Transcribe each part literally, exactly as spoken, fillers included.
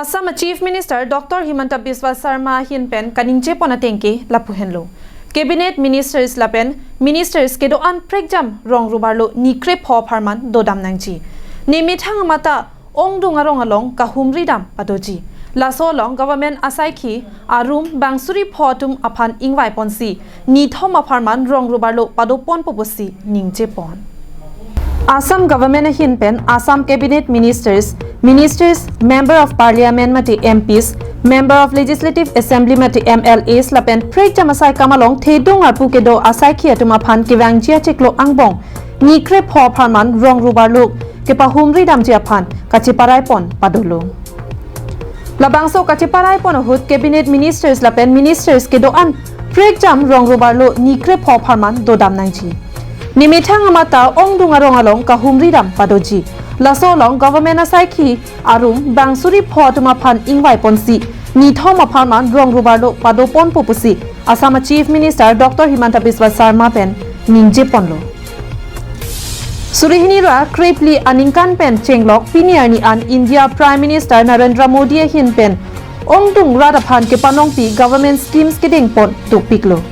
Assam Chief Minister Doctor Himanta Biswa Sarma ahin pen kaningje pon ateng ke lapu henlo. Cabinet Ministers lapen Ministers kedo-an prekjam rong rubarlo ni krepho apharman dodam nangji. Nemethang amata ongdung arong along kahumri dam padoji. Laso along government asaikhi arum bang suri pho atum aphan ingvai ponsi nithom apharman rong rubarlo pado ponpo pusi ningje pon. Assam government ahin pen Assam cabinet ministers, ministers, member of parliament mate M Ps, member of legislative assembly mate M L As lapen prekjam asai kam along thedung arpu kedo asaikhi atum aphan kevangji achiklo angbong ni krepho apharman rong rubarlo kepahumri damji aphan kacheparai pon padolo. Labangso kacheparai pon ahut cabinet ministers lapen ministers kedo-an prekjam rong rubarlo ni krepho apharman dodam nangji. Nemethang amata ongdung arong along kahumri dam padoji. Laso along government asaikhi arum bang suri pho atum aphan ingvai ponsi nithom apharman rong rubarlo pado ponpo pusi Assam Chief Minister Doctor Himanta Biswa Sarma pen ningje ponlo. Suri hini ra krephli aningkan pen chenglok pini arni an India Prime Minister Narendra Modi ahin pen ongdung rat aphan kepanongpi government schemes kedeng pon dopiklo.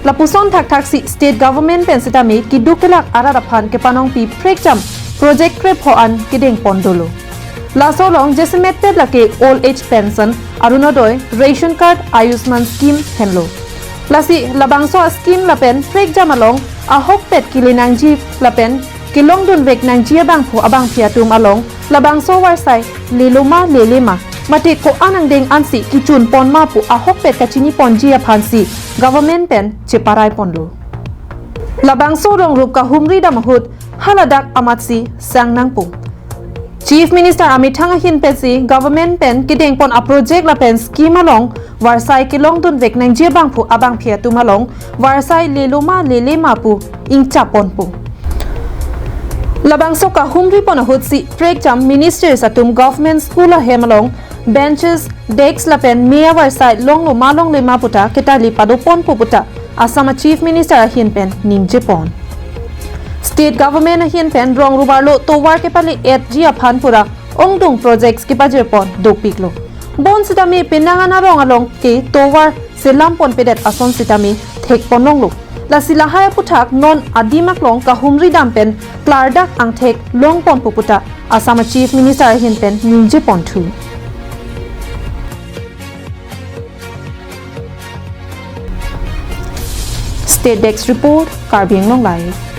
Lapuson thakthaksi state government pen sitame keduk kelak arat aphan kepanongpi prekjam project krepho an kedeng pon dolo. Laso along jasemet pet lake old age pension, Orunodoi, ration card, Ayushman scheme henlo. Lasi labangso a scheme lapen prekjam along ahokpet kele nangji lapen kelongdun vek nangji abangphu abangphi atum along labangso varsai leloma lelema mate ko-an angdeng ansi kechun pon ma pu ahokpet kachini ponji aphansi government pen cheparai ponlo. Labangso rong rup kahumri dam ahut haladak amatsi sang nangpo. Chief Minister amethang ahin pensi government pen kedeng pon a project lapen scheme along varsai kelongdun vek nangji abangphu abangphi atum along varsai leloma lelema pu ingchap ponpo. Labangso kahumri pon ahutsi prekjam ministers atum government school ahem along benches, desk lapen me avarsai longlo ma longle ma puta ketali pado ponpo puta Assam Chief Minister ahin pen ningje pon. State government ahin pen rong rubarlo tovar kepale etji aphan pura ongdung projects kepajir pon dopiklo. Bonsitame penang an arong along ke tovar selam ponpedet ason sitame thek pon longlo. Lasi lahai aputhak non adim aklong kahumri dam pen klardak angthek long ponpo puta Assam Chief Minister ahin pen ningje ponthu. State Desk Report, Karbi Anglong Live.